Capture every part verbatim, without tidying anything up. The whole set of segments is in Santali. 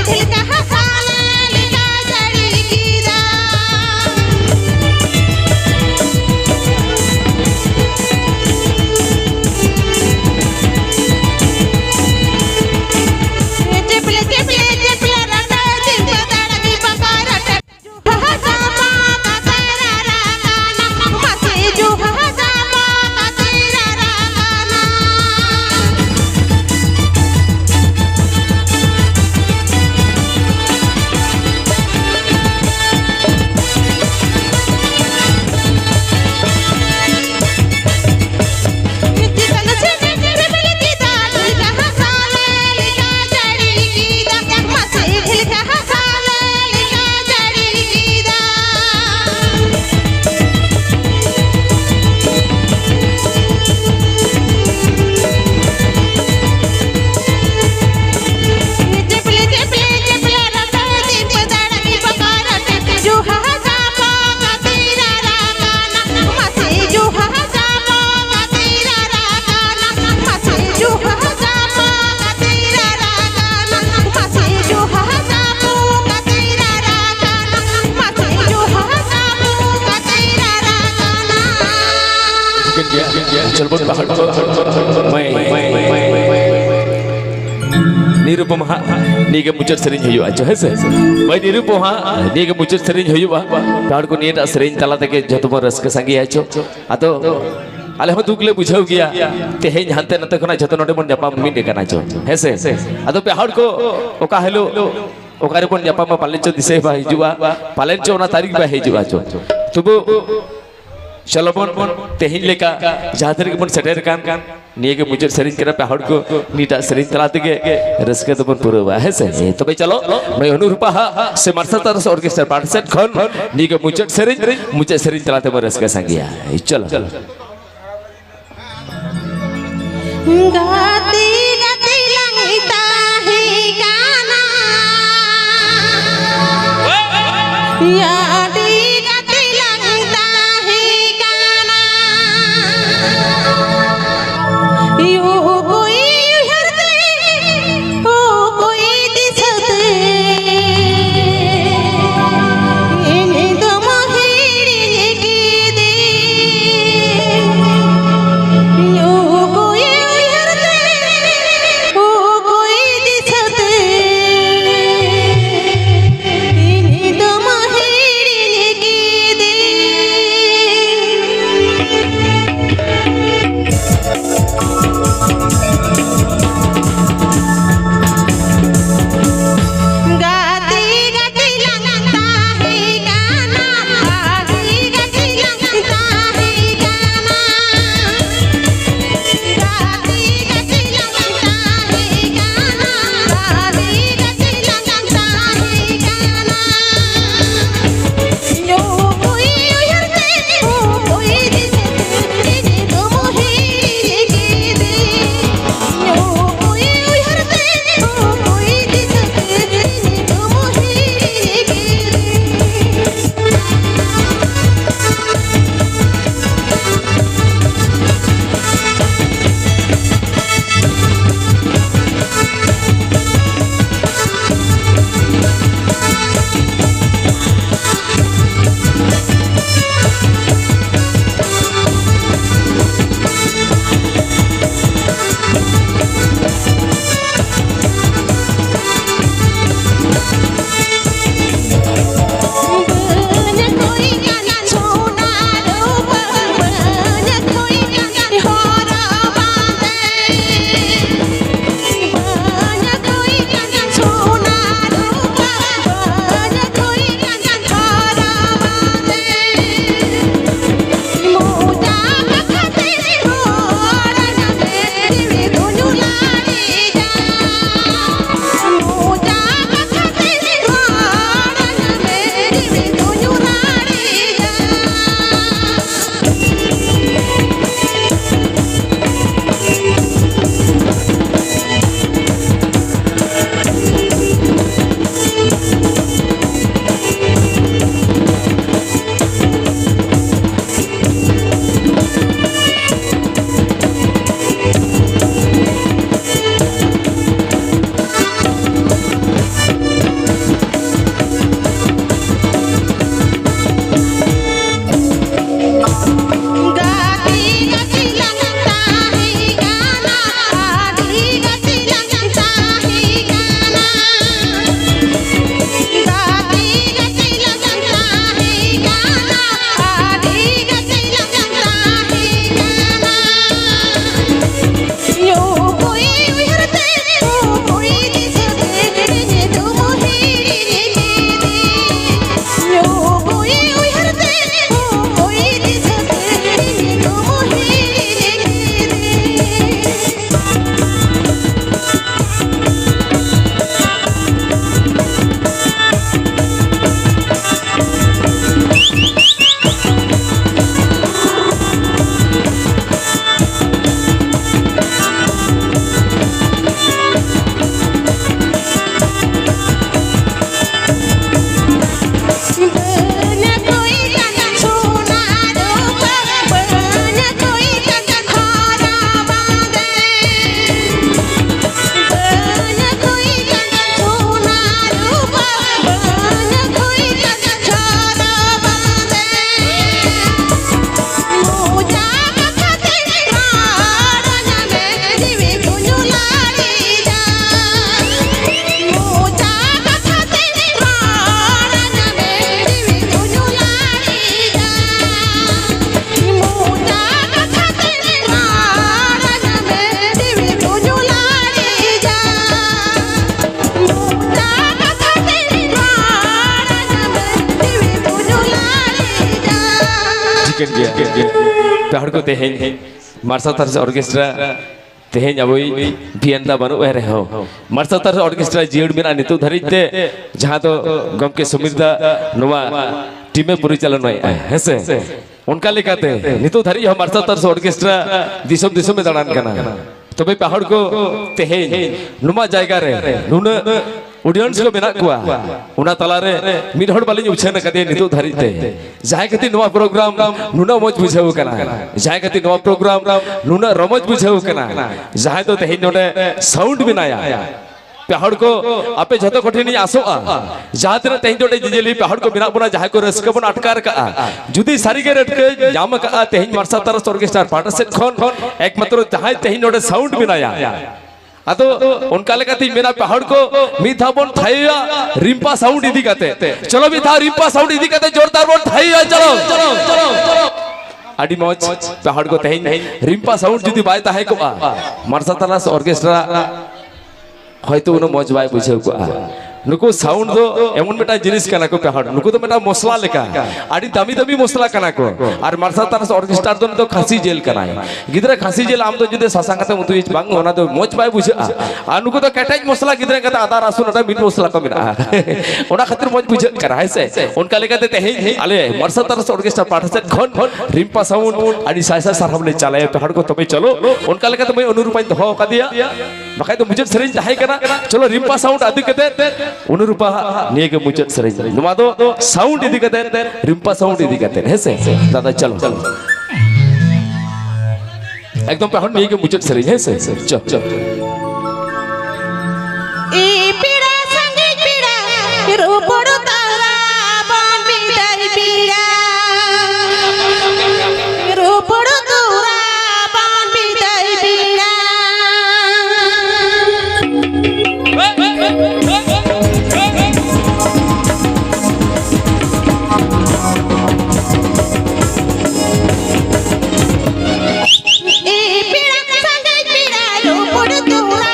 ᱪᱮᱫ ᱞᱮᱠᱟ ᱦᱟᱥᱟ ᱞᱮᱠᱟ ᱡᱟᱹᱲᱤ ᱠᱮᱫᱟ᱾ ᱪᱮᱯᱞᱮ, ᱪᱮᱯᱞᱮ, ᱪᱮᱯᱞᱮ ᱨᱟᱴᱟ, ᱪᱤᱱᱛᱟᱹ ᱫᱟᱲᱟ ᱜᱮ ᱵᱟᱠᱟ ᱨᱟᱴᱟ᱾ ᱡᱩᱦᱟ ᱡᱟᱢᱟ ᱠᱟᱛᱮ ᱨᱟᱨᱟ ᱠᱟᱱᱟ, ᱢᱟᱥᱮ ᱡᱩᱦᱟ ᱡᱟᱢᱟ ᱠᱟᱛᱮ ᱨᱟᱨᱟ ᱠᱟᱱᱟ᱾ ᱪᱚᱞ ᱵᱚᱱ ᱵᱟᱦᱟᱞ ᱠᱚ᱾ ᱢᱟᱹᱭ, ᱱᱤᱨᱩᱯᱚᱢᱟ ᱦᱟᱸᱜ ᱱᱤᱭᱟᱹ ᱜᱮ ᱢᱩᱪᱟᱹᱫ ᱥᱮᱨᱮᱧ ᱦᱩᱭᱩᱜᱼᱟ ᱪᱚ, ᱦᱮᱸ ᱥᱮ? ᱢᱟᱹᱭ ᱱᱤᱨᱩᱯᱚᱢᱟ ᱦᱟᱸᱜ ᱱᱤᱭᱟᱹ ᱜᱮ ᱢᱩᱪᱟᱹᱫ ᱥᱮᱨᱮᱧ ᱦᱩᱭᱩᱜᱼᱟ᱾ ᱦᱚᱲ ᱠᱚ ᱱᱤᱭᱟᱹᱴᱟᱜ ᱥᱮᱨᱮᱧ ᱛᱟᱞᱟ ᱛᱮᱜᱮ ᱡᱚᱛᱚ ᱵᱚᱱ ᱨᱟᱹᱥᱠᱟᱹ ᱥᱟᱸᱜᱮᱭᱟ ᱪᱚ᱾ ᱟᱫᱚ ᱟᱞᱮ ᱦᱚᱸ ᱫᱩᱠ ᱞᱮ ᱵᱩᱡᱷᱟᱹᱣ ᱜᱮᱭᱟ, ᱛᱮᱦᱮᱧ ᱦᱟᱱᱛᱮ ᱱᱟᱛᱮ ᱠᱷᱚᱱᱟᱜ ᱡᱚᱛᱚ ᱱᱚᱰᱮ ᱵᱚᱱ ᱧᱟᱯᱟᱢ ᱢᱤᱫ ᱠᱟᱱᱟ ᱪᱚ, ᱦᱮᱸ ᱥᱮ? ᱟᱫᱚ ᱯᱮ ᱦᱚᱲ ᱠᱚ ᱚᱠᱟ ᱦᱤᱞᱳᱜ ᱚᱠᱟ ᱨᱮᱵᱚᱱ ᱧᱟᱯᱟᱢᱟ, ᱯᱟᱞᱮᱱ ᱪᱚ ᱫᱤᱥᱟᱹᱭ ᱵᱟᱭ ᱦᱤᱡᱩᱜᱼᱟ, ᱯᱟᱞᱮᱱ ᱪᱚ ᱚᱱᱟ ᱛᱟᱹᱨᱤᱠᱷ ᱵᱟᱭ ᱦᱤᱡᱩᱜᱼᱟ ᱪᱚ᱾ ᱛᱚᱵᱩ ᱪᱚᱞᱚ ᱵᱚᱱ ᱛᱮᱦᱮᱧ ᱞᱮᱠᱟ ᱡᱟᱦᱟᱸ ᱛᱤᱱᱟᱹᱜ ᱜᱮᱵᱚᱱ ᱥᱮᱴᱮᱨ ᱟᱠᱟᱱ, ᱱᱤᱭᱟᱹ ᱜᱮ ᱢᱩᱪᱟᱹᱫ ᱥᱮᱨᱮᱧ ᱠᱟᱱᱟ᱾ ᱯᱮ ᱦᱚᱲ ᱠᱚ ᱱᱤᱭᱟᱹᱴᱟᱜ ᱥᱮᱨᱮᱧ ᱛᱟᱞᱟ ᱛᱮᱜᱮ ᱨᱟᱹᱥᱠᱟᱹ ᱫᱚᱵᱚᱱ ᱯᱩᱨᱟᱹᱣᱟ, ᱦᱮᱸ ᱥᱮ? ᱛᱚᱵᱮ ᱪᱚᱞᱚ, ᱱᱩᱭ ᱚᱱᱩᱨᱩᱯᱟ ᱦᱟᱸᱜ ᱥᱮ ᱢᱟᱨᱥᱟᱞ ᱛᱟᱨᱟᱥ ᱚᱨᱠᱮᱥᱴᱨᱟ ᱯᱟᱦᱴᱟ ᱥᱮᱫ ᱠᱷᱚᱱ ᱱᱤᱭᱟᱹ ᱜᱮ ᱢᱩᱪᱟᱹᱫ ᱥᱮᱨᱮᱧ, ᱢᱩᱪᱟᱹᱫ ᱥᱮᱨᱮᱧ ᱛᱟᱞᱟ ᱛᱮᱵᱚᱱ ᱨᱟᱹᱥᱠᱟᱹ ᱥᱟᱸᱜᱮᱭᱟ᱾ ᱪᱚᱞᱚ᱾ ᱜᱟᱛᱮ ᱜᱟᱛᱮ ᱞᱟᱝ ᱛᱟᱦᱮᱸ ᱠᱟᱱᱟ, ᱭᱟ ᱟᱹᱰᱤ ᱜᱟᱛᱮ ᱞᱟᱝ ᱛᱟᱦᱮᱸ ᱠᱟᱱᱟ᱾ ᱚᱠᱚᱭ ᱩᱭᱦᱟᱹᱨ ᱛᱮ, ᱚᱠᱚᱭ ᱫᱤᱥᱟᱹ ᱛᱮ, ᱯᱮ ᱦᱚᱲ ᱠᱚ ᱛᱮᱦᱮᱧ ᱢᱟᱨᱥᱟᱞ ᱛᱟᱨᱟᱥ ᱚᱨᱠᱮᱥᱴᱨᱟ ᱛᱮᱦᱮᱧ ᱟᱵᱚᱭᱤᱡ ᱵᱤᱭᱮᱱᱫᱟ ᱵᱟᱹᱱᱩᱜ ᱮ ᱨᱮᱦᱚᱸ, ᱢᱟᱨᱥᱟᱞ ᱛᱟᱨᱟᱥ ᱚᱨᱠᱮᱥᱴᱨᱟ ᱡᱤᱭᱟᱹᱲ ᱢᱮᱱᱟᱜᱼᱟ ᱱᱤᱛᱚᱜ ᱫᱷᱟᱹᱨᱤᱡ ᱛᱮ, ᱡᱟᱦᱟᱸ ᱫᱚ ᱜᱚᱢᱠᱮ ᱥᱩᱢᱤᱨ ᱫᱟ ᱱᱚᱣᱟ ᱴᱤᱢᱮ ᱯᱚᱨᱤᱪᱟᱞᱚᱱᱟᱭᱮᱫᱼᱟ, ᱦᱮᱸᱥᱮ? ᱚᱱᱠᱟ ᱞᱮᱠᱟᱛᱮ ᱱᱤᱛᱚᱜ ᱫᱷᱟᱹᱨᱤᱡ ᱦᱚᱸ ᱢᱟᱨᱥᱟᱞ ᱛᱟᱨᱟᱥ ᱚᱨᱠᱮᱥᱴᱨᱟ ᱫᱤᱥᱚᱢ ᱫᱤᱥᱚᱢᱮ ᱫᱟᱬᱟᱱ ᱠᱟᱱᱟ᱾ ᱛᱚᱵᱮ ᱯᱮ ᱦᱚᱲ ᱠᱚ ᱛᱮᱦᱮᱧ ᱱᱚᱣᱟ ᱡᱟᱭᱜᱟ ᱨᱮ ᱱᱩᱱᱟᱹᱜ ᱚᱰᱤᱭᱮᱱᱥ ᱠᱚ ᱢᱮᱱᱟᱜ ᱠᱚᱣᱟ, ᱚᱱᱟ ᱛᱟᱞᱟᱨᱮ ᱢᱤᱫ ᱦᱚᱲ ᱵᱟᱹᱞᱤᱧ ᱩᱪᱷᱟᱹᱱ ᱟᱠᱟᱫᱮᱭᱟ ᱱᱤᱛᱚᱜ ᱫᱷᱟᱹᱨᱤᱡ ᱛᱮ, ᱡᱟᱦᱟᱸᱭ ᱠᱷᱟᱹᱛᱤᱨ ᱱᱚᱣᱟ ᱯᱨᱳᱜᱨᱟᱢ ᱱᱩᱱᱟᱹᱜ ᱢᱚᱡᱽ ᱵᱩᱡᱷᱟᱹᱣ ᱠᱟᱱᱟ, ᱡᱟᱦᱟᱸᱭ ᱠᱷᱟᱹᱛᱤᱨ ᱱᱚᱣᱟ ᱯᱨᱳᱜᱨᱟᱢ ᱱᱩᱱᱟᱹᱜ ᱨᱚᱢᱚᱡᱽ ᱵᱩᱡᱷᱟᱹᱣ ᱠᱟᱱᱟ, ᱡᱟᱦᱟᱸᱭ ᱫᱚ ᱛᱮᱦᱮᱧ ᱱᱚᱰᱮ ᱥᱟᱣᱩᱱᱰ ᱢᱮᱱᱟᱭᱟ᱾ ᱯᱮ ᱦᱚᱲ ᱠᱚ, ᱟᱯᱮ ᱡᱷᱚᱛᱚ ᱠᱚᱴᱷᱮᱱᱤᱧ ᱟᱥᱚᱜᱼᱟ, ᱡᱟᱦᱟᱸ ᱛᱤᱱᱟᱹᱜ ᱛᱮᱦᱮᱧ ᱱᱚᱰᱮ ᱧᱮᱧᱮᱞᱤᱭᱟᱹ ᱯᱮ ᱦᱚᱲ ᱠᱚ ᱢᱮᱱᱟᱜ ᱵᱚᱱᱟ, ᱡᱟᱦᱟᱸᱭ ᱠᱚ ᱨᱟᱹᱥᱠᱟᱹ ᱵᱚᱱ ᱟᱴᱠᱟᱨ ᱠᱟᱜᱼᱟ, ᱡᱩᱫᱤ ᱥᱟᱹᱨᱤᱜᱮ ᱨᱟᱹᱥᱠᱟᱹ ᱧᱟᱢ ᱠᱟᱜᱼᱟ ᱛᱮᱦᱮᱧ ᱢᱟᱨᱥᱟᱞ ᱛᱟᱨᱟᱥ ᱚᱨᱠᱮᱥᱴᱟᱨ ᱯᱟᱦᱴᱟ ᱥᱮᱫ ᱠᱷᱚᱱ, ᱮᱠᱢᱟᱛᱨᱚ ᱡᱟᱦᱟᱸᱭ ᱛᱮᱦᱮᱧ ᱱᱚᱰᱮ ᱥᱟᱣᱩᱱᱰ ᱢᱮᱱᱟᱭᱟ, ᱟᱫᱚ ᱚᱱᱠᱟ ᱞᱮᱠᱟᱛᱤᱧ ᱢᱮᱱᱟ, ᱯᱮ ᱦᱚᱲ ᱠᱚ ᱢᱤᱫ ᱫᱷᱟᱣ ᱵᱚᱱ ᱛᱷᱟᱭᱚᱭᱟ ᱨᱤᱢᱯᱟ ᱥᱟᱣᱩᱱᱰ ᱤᱫᱤ ᱠᱟᱛᱮ᱾ ᱪᱚᱞᱚ, ᱢᱤᱫ ᱫᱷᱟᱣ ᱨᱤᱢᱯᱟ ᱥᱟᱣᱩᱱᱰ ᱤᱫᱤ ᱠᱟᱛᱮ ᱡᱳᱨᱫᱟᱨ ᱵᱚᱱ ᱛᱷᱟᱭᱚᱭᱟ, ᱪᱚᱞᱚ᱾ ᱟᱹᱰᱤ ᱢᱚᱡᱽ, ᱯᱮ ᱦᱚᱲ ᱠᱚ ᱛᱮᱦᱮᱧ ᱨᱤᱢᱯᱟ ᱥᱟᱣᱩᱱᱰ ᱡᱩᱫᱤ ᱵᱟᱭ ᱛᱟᱦᱮᱸ ᱠᱚᱜᱼᱟ, ᱢᱟᱨᱥᱟᱞ ᱛᱟᱨᱟᱥ ᱚᱨᱠᱮᱥᱴᱨᱟ ᱦᱚᱭᱛᱳ ᱩᱱᱟᱹᱜ ᱢᱚᱡᱽ ᱵᱟᱭ ᱵᱩᱡᱷᱟᱹᱣ ᱠᱚᱜᱼᱟ᱾ ᱱᱩᱠᱩ ᱥᱟᱣᱩᱱᱰ ᱫᱚ ᱮᱢᱚᱱ ᱢᱤᱫᱴᱟᱝ ᱡᱤᱱᱤᱥ ᱠᱟᱱᱟ ᱠᱚ, ᱯᱮ ᱦᱚᱲ, ᱱᱩᱠᱩ ᱫᱚ ᱢᱤᱫᱴᱟᱝ ᱢᱚᱥᱞᱟ ᱞᱮᱠᱟ, ᱟᱹᱰᱤ ᱫᱟᱢᱤ ᱫᱟᱢᱤ ᱢᱚᱥᱞᱟ ᱠᱟᱱᱟ ᱠᱚ᱾ ᱟᱨ ᱢᱟᱨᱥᱟᱞ ᱛᱟᱨᱟᱥ ᱚᱨᱠᱮᱥᱴᱟᱨ ᱫᱚ ᱱᱤᱛᱚᱜ ᱠᱷᱟᱹᱥᱤ ᱡᱤᱞ ᱠᱟᱱᱟᱭ᱾ ᱜᱤᱫᱽᱨᱟᱹ, ᱠᱷᱟᱹᱥᱤ ᱡᱤᱞ ᱟᱢ ᱫᱚ ᱡᱩᱫᱤ ᱥᱟᱥᱟᱝ ᱠᱟᱛᱮᱢ ᱩᱛᱩᱭ, ᱵᱟᱝ, ᱚᱱᱟ ᱫᱚ ᱢᱚᱡᱽ ᱵᱟᱭ ᱵᱩᱡᱷᱟᱹᱜᱼᱟ᱾ ᱟᱨ ᱱᱩᱠᱩ ᱫᱚ ᱠᱮᱴᱮᱡ ᱢᱚᱥᱞᱟ, ᱜᱤᱫᱽᱨᱟᱹ ᱮᱸᱜᱟᱛ ᱟᱫᱟ ᱨᱟᱹᱥᱩᱱ, ᱚᱱᱟ ᱢᱤᱫ ᱢᱚᱥᱞᱟ ᱠᱚ ᱢᱮᱱᱟᱜᱼᱟ᱾ ᱚᱱᱟ ᱠᱷᱟᱹᱛᱤᱨ ᱢᱚᱡᱽ ᱵᱩᱡᱷᱟᱹᱜ ᱠᱟᱱᱟ, ᱦᱮᱸ ᱥᱮ? ᱚᱱᱠᱟ ᱞᱮᱠᱟᱛᱮ ᱛᱮᱦᱮᱧ ᱟᱞᱮ ᱢᱟᱨᱥᱟᱞ ᱛᱟᱨᱟᱥ ᱚᱨᱠᱮᱥᱴᱟᱨ ᱯᱟᱦᱴᱟ ᱥᱮᱫ ᱠᱷᱚᱱ ᱨᱤᱢᱯᱟ ᱥᱟᱣᱩᱱᱰ ᱟᱹᱰᱤ ᱥᱟᱭ ᱥᱟᱭ ᱥᱟᱨᱦᱟᱣ ᱞᱮ ᱪᱟᱞᱟᱭᱟ᱾ ᱯᱮ ᱦᱚᱲ ᱠᱚ, ᱛᱚᱵᱮ ᱪᱚᱞᱚ, ᱚᱱᱠᱟ ᱞᱮᱠᱟᱛᱮ ᱢᱟᱹᱭ ᱚᱱᱩᱨᱩᱯᱟᱧ ᱫᱚᱦᱚ ᱟᱠᱟᱫᱮᱭᱟ, ᱵᱟᱠᱷᱟᱡ ᱫᱚ ᱢᱩᱪᱟᱹᱫ ᱥᱮᱨᱮᱧ ᱛᱟᱦᱮᱸ ᱠᱟᱱᱟ᱾ ᱪᱚᱞᱚ, ᱨᱤᱢᱯᱟ ᱥᱟᱣᱩᱱᱰ ᱟᱹᱫᱤ ᱠᱟᱛᱮ ᱚᱱᱩᱨᱩᱯᱟ ᱱᱤᱭᱟᱹ ᱜᱮ ᱢᱩᱪᱟᱹᱫ ᱥᱮᱨᱮᱧ᱾ ᱱᱚᱣᱟ ᱫᱚ ᱥᱟᱣᱩᱱᱰ ᱤᱫᱤ ᱠᱟᱛᱮ, ᱨᱤᱢᱯᱟ ᱥᱟᱣᱩᱱᱰ ᱤᱫᱤ ᱠᱟᱛᱮ, ᱦᱮᱸ ᱥᱮ ᱫᱟᱫᱟ? ᱪᱚᱞᱚ, ᱮᱠᱫᱚᱢ ᱯᱮ ᱦᱚᱲ ᱱᱤᱭᱟᱹ ᱜᱮ ᱢᱩᱪᱟᱹᱫ ᱥᱮᱨᱮᱧ, ᱦᱮᱸ ᱥᱮ? ᱪᱚ, ᱪᱚ᱾ ᱤ ᱯᱮᱲᱟ ᱥᱟᱺᱜᱤᱧ ᱯᱮᱲᱟ, ᱨᱩᱯᱚᱲ ᱛᱟᱨᱟ ᱵᱚᱱ ᱵᱤᱫᱟᱹᱭ ᱯᱮᱲᱟ᱾ ᱨᱩᱯᱚᱲ ᱛᱚᱨᱟ ᱵᱚᱱ ᱵᱤᱫᱟᱹᱭ ᱯᱮᱲᱟ᱾ ᱤ ᱯᱮᱲᱟ ᱥᱟᱺᱜᱤᱧ ᱯᱮᱲᱟ, ᱨᱩᱯᱚᱲ ᱛᱚᱨᱟ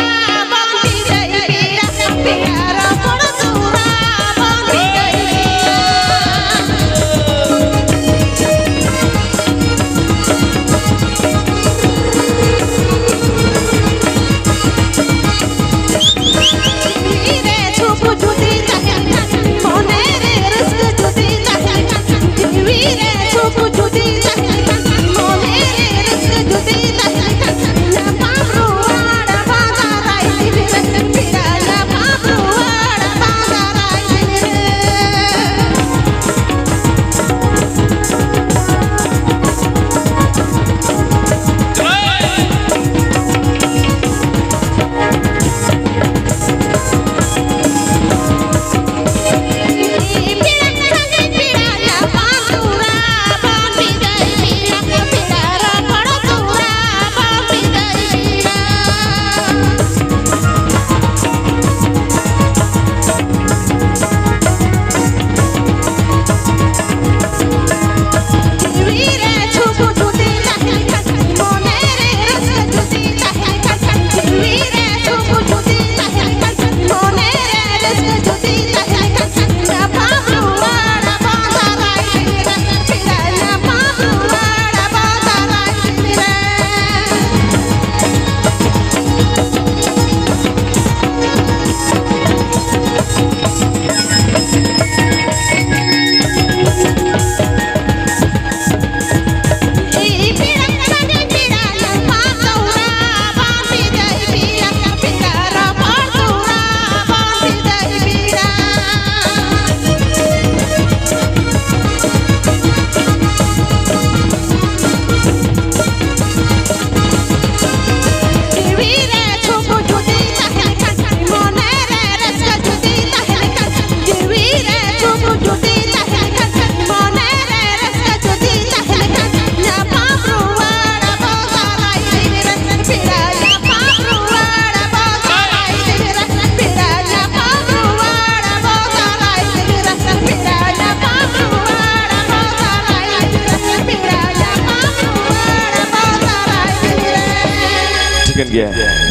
ᱜᱮᱭᱟ᱾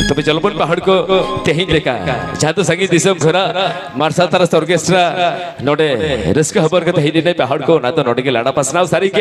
ᱛᱚᱵᱮ ᱪᱚᱞᱚ ᱵᱚᱱ ᱯᱟᱦᱟᱲ ᱠᱚ ᱛᱮᱦᱮᱧ ᱞᱮᱠᱟ, ᱡᱟᱦᱟᱸ ᱫᱚ ᱥᱟᱺᱜᱤᱧ ᱫᱤᱥᱚᱢ ᱠᱷᱚᱱᱟᱜ ᱢᱟᱨᱥᱟᱞ ᱛᱟᱨᱟᱥ ᱚᱨᱠᱮᱥᱴᱨᱟ ᱱᱚᱰᱮ ᱨᱟᱹᱥᱠᱟᱹ ᱦᱚᱵᱚᱨ ᱠᱟᱛᱮ ᱦᱮᱡ ᱞᱮᱱᱟᱭ ᱯᱟᱦᱟᱲ ᱠᱚ, ᱚᱱᱟ ᱫᱚ ᱱᱚᱰᱮ ᱜᱮ ᱞᱟᱲᱟ ᱯᱟᱥᱱᱟᱣ ᱥᱟᱹᱨᱤ ᱜᱮ᱾